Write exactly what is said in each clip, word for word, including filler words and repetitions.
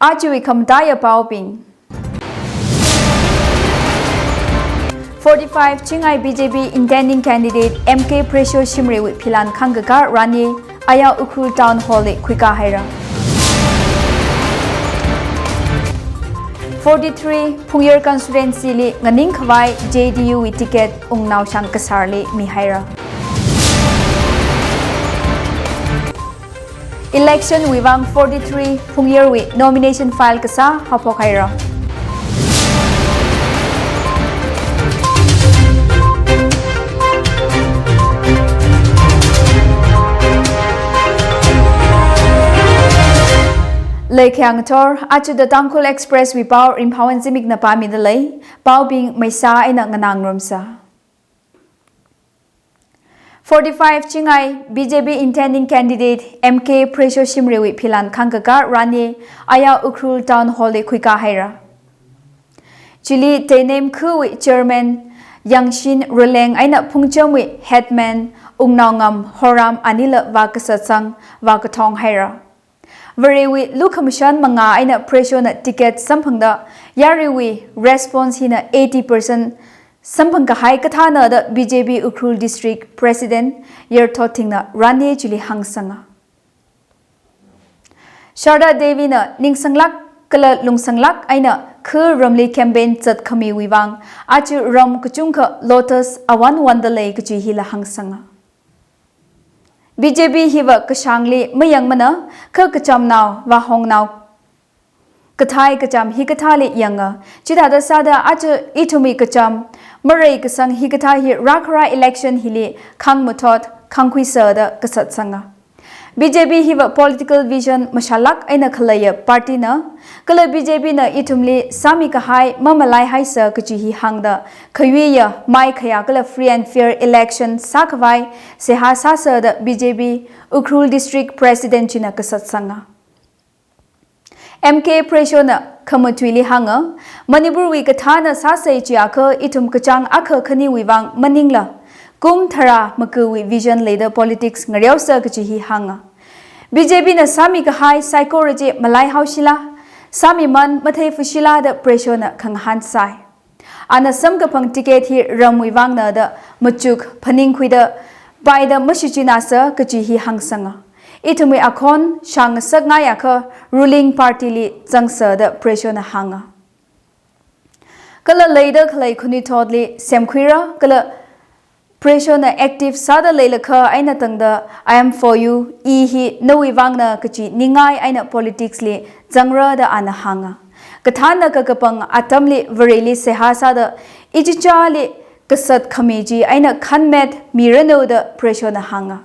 Ajawui khamataiya paobing. Forty-five Chingai B J P intending candidate M K Pressure Shimriwui philan khangkakar rani aya Ukhrul Town Hall li khuikā haira. Forty-three Phungyar constituency li nganingkhavai J D U wui ticket wungnao shang kasarli mihaira. Election wui vang forty-three Phungyarwui nomination file kasā haophok haira. Leikhyang thor, achuda Tangkhul Express wui pao Ringphāwon Zimikna pāmida lei, paobing maisā eina nganāngarumsa. Forty-five Chingai B J P intending candidate M K Pressure Shimriwui philan khangkakar rani aya Ukhrul Town Hall li khuikā haira. Chili Teinem khawui chairman Yangshin Ruleng eina Phungchamwui headman Wungnaongam Horam anila vākasatsang vākathong haira. Varewui lukhamashan mangā eina Pressure na ticket samphangda yaruiwui response hina eighty percent samphang kahai kathāna da B J P Ukhrul District President Yarthot Thingna rani chili hāngsanga. Sharda Devi na ningsanglāk kala lungsanglāk eina kha ramli campaign zatkhamiwui vang aja ram kachungkha lotus awon wonda lei kaji hila hāngsanga. B J P hiva kashāngli mayangmana, kha kachamnao, vāhongnao kathai kacham hikathāli yanga. Chithāda sāda aja ithumwui kacham mareikasang hikathā hi rākhara election hili khangmathot khangkhuisa da kasatsanga. B J P hiva political vision mashālāk eina khaleiya party na, kala B J P na ithumli sāmi kahai mamalaihaisa kaji hi hāngda, khayuiya maikhayā kala free and fair election sākhavai seihā sāsa da B J P Ukhrul District President china kasatsanga. M K Pressure na khamatuili hānga, Manipurwui kathāna sāsei chiakha ithum kachāng akha khaniwui vang maningla, kum tharā makawui vision leida politics ngareosa kaji hi hānga. B J P na sāmi kahai saikora chi malaihaoshila, sāmiman matheifushila da Pressure na khangahān sai. Ana samkaphang ticket hi ramwui vangna da machuk phaningkhuida paida mashichinasa kaji hi hāngsanga. Ithumwui akhon shāngasakngaiakha ruling party li zangsa da Pressure na hānga. Kala leida khalei khanuithotli semkhuira, kala Pressure na active sāda leilakha eina tangda I am for you, I hi nawui vangna kaji ningai eina politics li zangra da ana hānga. Kathāna kakapang atamli Vareli seihā sāda ichichāli kasat khami chi eina khanmet miranu da Pressure na hānga.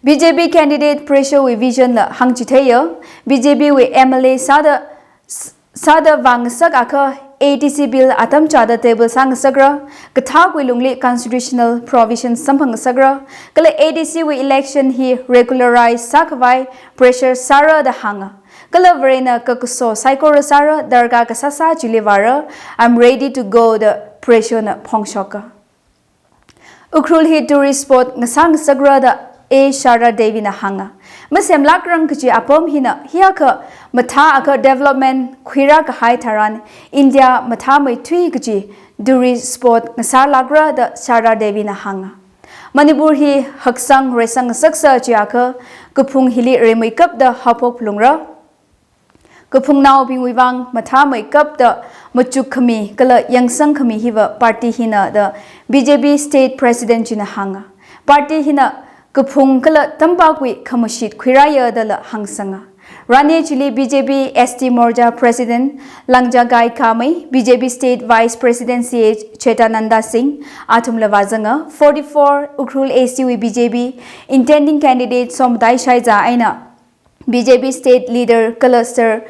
B J P candidate Pressure wui vision la hāngchitheiya, B J P wui M L A sāda, sāda vāngasakakha A D C bill atam chāda table sāngasakra, kathākwui lungli constitutional provision samphangngasakra, kala A D C wui election hi regularize sākhavai Pressure sāra da hānga. Kala Varena kakaso saikora sāra, darkar kasāsā chili vāra, I'm ready to go da Pressure na phongshoka. Ukhrul hi tourist spot ngasāngasakra da A Sharda Devi na hānga. Masemlākrang kaji apam hina hiyākha mathāakha development khuira kahai tharan India mathāmeithui kaji tourist spot ngasālākra da Sharda Devi na hānga. Manipur hi haksang reisangngasaksa chiakha kaphung hili rimeikapda haophok phalungra. Kaphungnaobingwui vang mathāmeikapda machuk khami kala yangsang khami hiva party hina da B J P State President china hānga. Party hina kaphung kala tampakwui khamashit khuirāya dala hāngsanga. Rani chili B J P S T Morcha President Langjagai Kamei, B J P State Vice President C H Chetananda Singh athumla vāzanga. Forty-four Ukhrul A C wui B J P intending candidate Somdai Shaiza eina B J P State Leader kala Sir,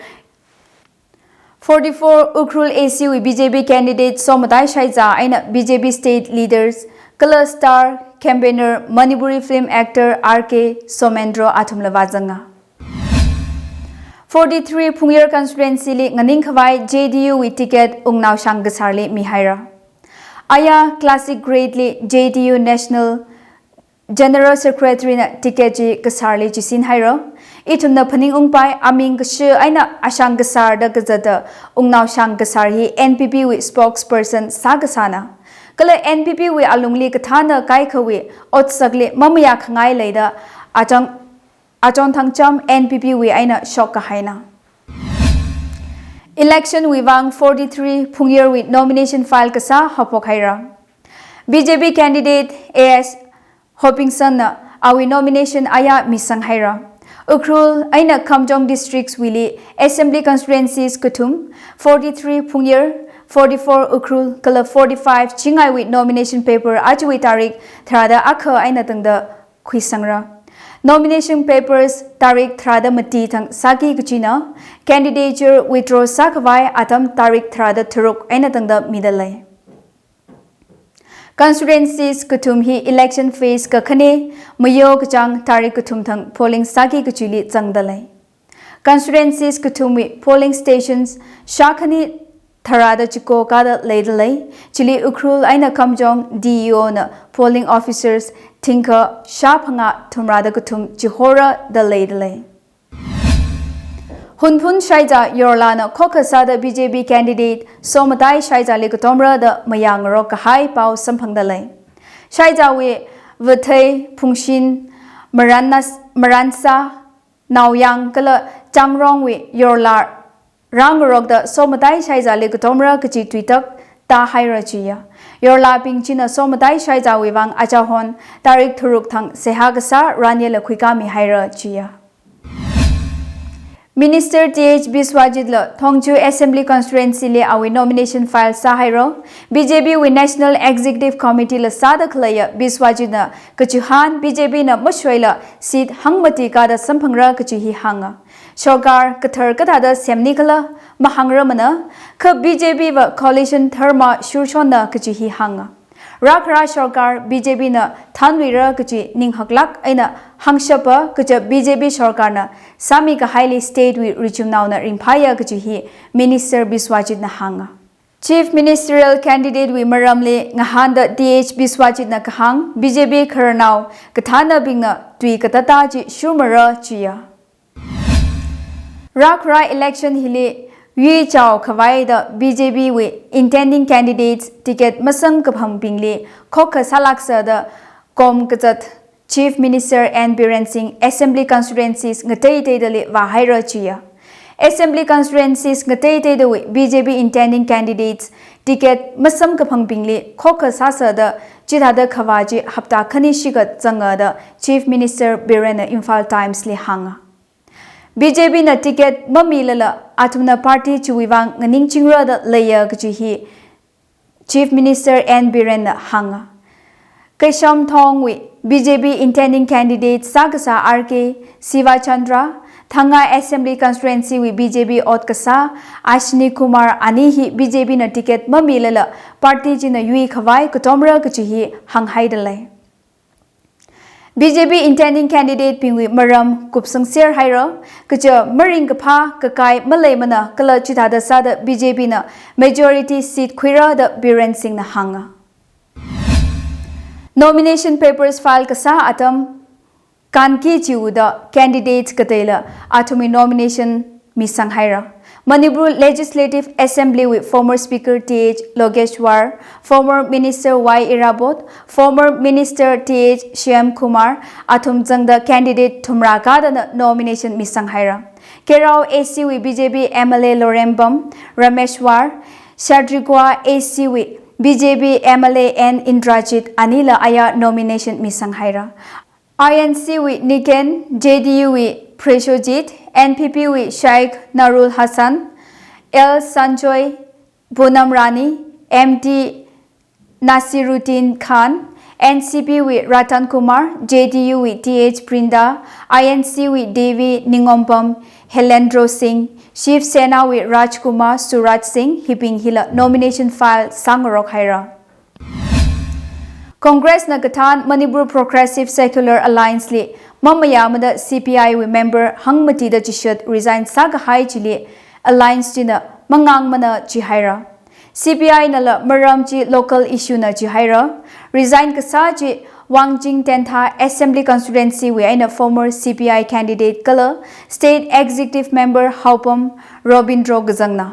forty-four Ukhrul A C wui B J P candidate Somdai Shaiza eina B J P State Leaders kala star campaigner Manipuri film actor R K Somendro athumla vāzanga. Forty-three Phungyar constituency li nganingkhavai J D U wui ticket wungnao shang kasarli mihaira. Aya classic grade li J D U National General Secretary na ticket chi kasarli chisin haira. Ithumna phaningungpai, aming kashi eina ashang kasar da kazata ungnao shang kasar hi N P P wui spokesperson sākasāna. Kala N P P wui alungli kathāna kaikhawui otsakli mamayā khangai leida achang Achon Thangcham N P P wui eina shokkahaina. Election wui vang forty-three Phungyar wui nomination file kasā haophok haira. B J P candidate A S Hopingson na awui nomination ayā misang haira. Ukhrul eina Kamjong districts wuili assembly constituencies kathum, forty-three Phungyar, forty-four Ukhrul kala forty-five Chingai wui nomination paper ajawui tarik tharāda akha eina tangda khuisangra. Nomination papers tarik tharāda mati thang sāki kachina, candidature withdraw sākhavai atam tarik tharāda tharuk eina tangda midalei. Constituencies kathum hi election phase kakhane, mayo kachāng tarik kathum thang polling sāki kachili zangdalei. Constituencies kathumwui polling stations shākhani tharāda chiko kāda leidalei, chili Ukhrul eina Kamjong D E O na polling officers thingkha shāphangā thumrāda kathum chihora da leidalei. Hunphun Shaiza Yorla na khokha sāda B J P candidate Somatai Shaiza li katomra da mayāngarok kahai pao samphangdalei. Shaiza wui Vathei, Phungshin, Marannas-, Maransa, Naoyang kala Changrong wui Yorla rāngarokda Somatai Shaiza li katomra kachi tuitak tāhaira chiya. Yorlabing china Somatai Shaiza wui vang achahon tarik tharuk thang seihā kasā ranyela khuikāmi haira chiya. Minister T H Biswajit la Thongju Assembly Constituency li awui nomination file sāhaira. B J P wui National Executive Committee la sāda khaleiya Biswajit na kachihān B J P na mashoila seat hangmati kāda samphangra kachi hi hānga. Sorkar kathar kathāda semni khala mahāngramana, kha B J P va coalition dharma shurshonna kachi hi hānga. Rākhara sorkar B J P na thanluira kachi ninghaklāk eina hāngshapa kaja B J P sorkar na sāmi kahaili state wui richumnaona ringphāya kachi hi Minister Biswajit na hānga. Chief Ministerial candidate wui maramli ngahānda T H Biswajit na kahāng, B J P khararnao kathānabingna tui katata chi shurmara chiya. Rākhara election hili yuichao khavai da B J P wui intending candidates ticket masamkaphangbingli khokha sālāksa da kom kazat Chief Minister N Biren Singh Assembly Constituencies ngateiteidali vāhaira chiya. Assembly Constituencies ngateiteidawui B J P intending candidates ticket masamkaphangbingli khokha sāsa da chithāda khavā chi hapta khani shiga zanga da Chief Minister Biren na Imphal Times li hānga. B J P na ticket mamilala athumna party chiwui vang nganingchingra da leiya kachi hi Chief Minister N Biren na hānga. Keishamthong wui B J P intending candidate sākasā R K Sivachandra, Thangai Assembly Constituency wui B J P ot kasā Ashwini Kumar ani hi B J P na ticket mamilala party china yui khavai katomra kachi hi hānghaidalei. B J P intending candidate bingwui maram kupsangser haira, kaja maringkaphā kakai maleimana kala chithāda sāda B J P na majority seat khuira da Biren Singh na hānga. Nomination papers file kasā atam kanki chiuda candidates kateila athumwui nomination misang haira. Manipur Legislative Assembly wui former Speaker T H Lokeshwar, former Minister Y Irabot, former Minister T H Shyam Kumar, athum zangda candidate thumrā kādana nomination misang haira. Keirao A C wui B J P M L A Lorembam Rameshwar, Shatrikwa A C wui B J P M L A N Indrajit anila aya nomination misang haira. I N C wui Niken, J D U wui Preshojit, N P P wui Shaikh Narul Hassan, L Sanjoy, Poonam Rani, M T Nasiruddin Khan, N C P wui Ratan Kumar, J D U wui T H Brinda, I N C wui Devi Ningompam Helendro Singh, Shiv Sena wui Rajkumar Suraj Singh, hibing hila nomination file sāngarok haira. Congress na kathān Manipur Progressive Secular Alliance li mamayāmada C P I wui member hangmatida chishat resign sākahai chili alliance china mangāngmana chihaira. C P I nala maram chi local issue na chihaira. Resign kasā chi Wangjing Tentha Assembly Constituency wui eina former C P I candidate kala State Executive Member Haopam Robindro kazangna.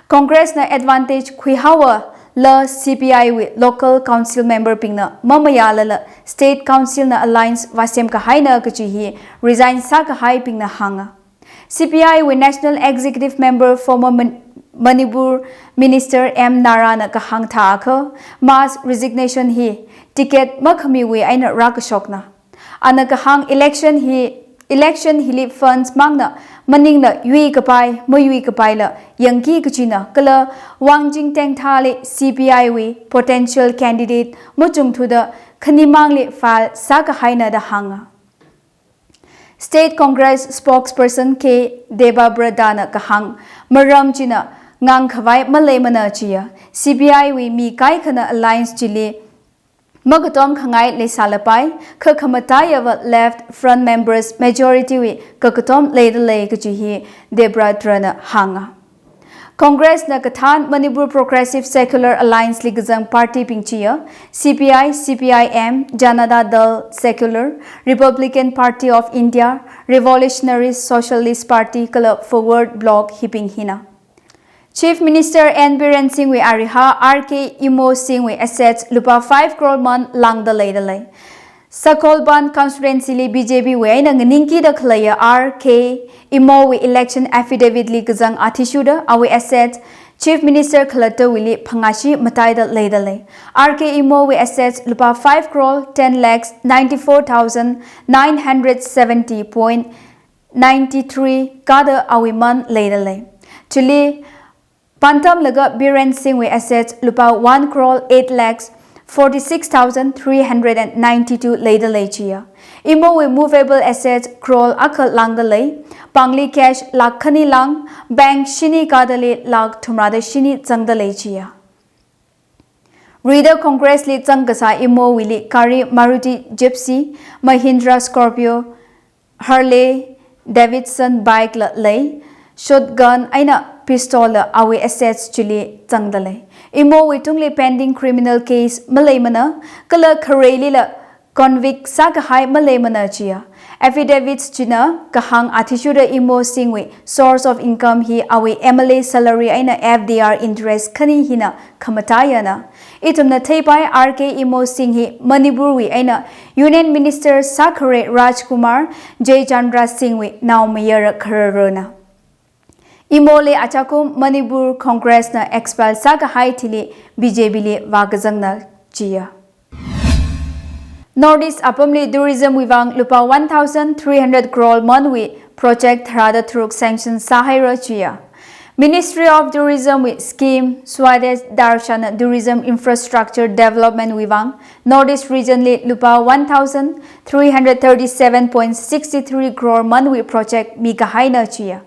Congress na advantage khuihaowa la C P I wui local council member bingna mamayālala State Council na alliance vāsem kahaina kaji hi resign sākahaibingna hānga. C P I wui National Executive Member, former Man-, Manipur Minister M Nara na kahāng thākha, mass resignation hi ticket makhamiwui eina rākashokna. Ana kahāng election hi, election hili funds mangna maningla yuikapai, mayuikapaila yangki kajina, kala Wangjing Tengthali C P I wui potential candidate machungthuda khanimangli file sākahaina da hānga. State Congress spokesperson K Debabrata na kahāng, maram china ngangkhavai maleimana chiya, C P I wui mi kaikhana alliance chili makatom khangai leisālapai, kha khamataiya va left front members majority wui kakatom leidalei kaji hi Debabrata na hānga. Congress na kathān Manipur Progressive Secular Alliance li kazang party bing chiya, C P I, C P I M, Janata Dal Secular, Republican Party of India, Revolutionary Socialist Party kala Forward Bloc hibing hina. Chief Minister N Biren Singh wui ariha R K Imo Singh wui assets lupā five crore man lāngda leidalei. Sakolban constituency li B J P wui eina nganingkida khaleiya R K Imo wui election affidavit li kazang athishurda awui assets Chief Minister khalattawuili phangāshi mataida leidalei. R K Imo wui assets lupā five crore ten lakhs ninety-four thousand nine hundred seventy point ninety-three kada awui man leidalei. Chili pāntamlaga Biren Singh wui assets lupā one crore eight lakhs forty-six thousand three hundred and ninety-two leidalei chiya. Imo wui movable assets crore akha lāngdalei, pāngli cash lakh khani lāng, bank shini kadali lakh thumrada shini zangdalei chiya. Rida Congress li zangkasā Imo wuili gari Maruti Gypsy, Mahindra Scorpio, Harley Davidson bike la lei, shotgun eina pistol la awui assets chili zangdalei. Imo wui tungli pending criminal case maleimana, kala khareilila convict sākahai maleimana chiya. Affidavits china kahāng athishurda Imo Singh wui source of income hi awui M L A salary eina F D R interest khani hina khamataiyana. Ithumna theipai R K Imo Singh hi Manipur wui eina Union Minister sākhare Rajkumar Jayachandra Singh wui naomayara khararona. Imo li achakum Manipur Congress na expel sākahai thili B J P li vākazangna chiya. North East apamli tourism wui vang lupā one thousand three hundred crore man wui project tharāda tharuk sanction sāhaira chiya. Ministry of Tourism wui scheme Swadesh Darshan na tourism infrastructure development wui vang North East region li lupā one thousand three hundred thirty-seven point six three crore man wui project mikahaina chiya.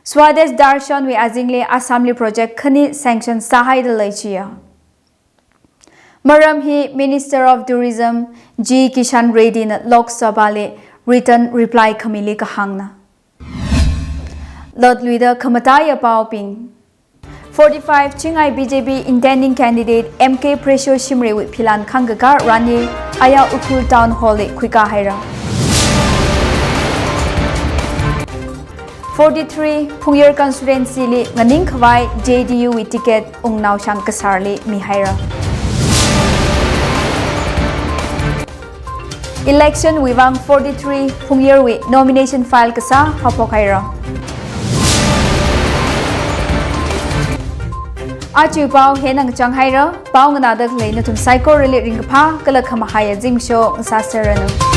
Swadesh Darshan wui azingli Assam li project khani sanction sāhaidalei chiya. Maram hi Minister of Tourism G Kishan Reddy na Lok Sabha li written reply khamili kahāngna. Lotluida khamataiya paobing. Forty-five Chingai B J P intending candidate M K Precious Shimray wui philan khangkaka rani aya Ukhrul Town Hall li khuikahaira. Forty-three Phungyar constituency li nganingkhavai J D U wui ticket Wungnaoshang Kasar li mihaira. Election wui vang forty-three Phungyar wui nomination file kasā haophokhaira. Aja pao hina ngachang haira, pao nganāda khalei nathum saikorali ringkaphā kala khamahaiya zimiksho ngasāserranu.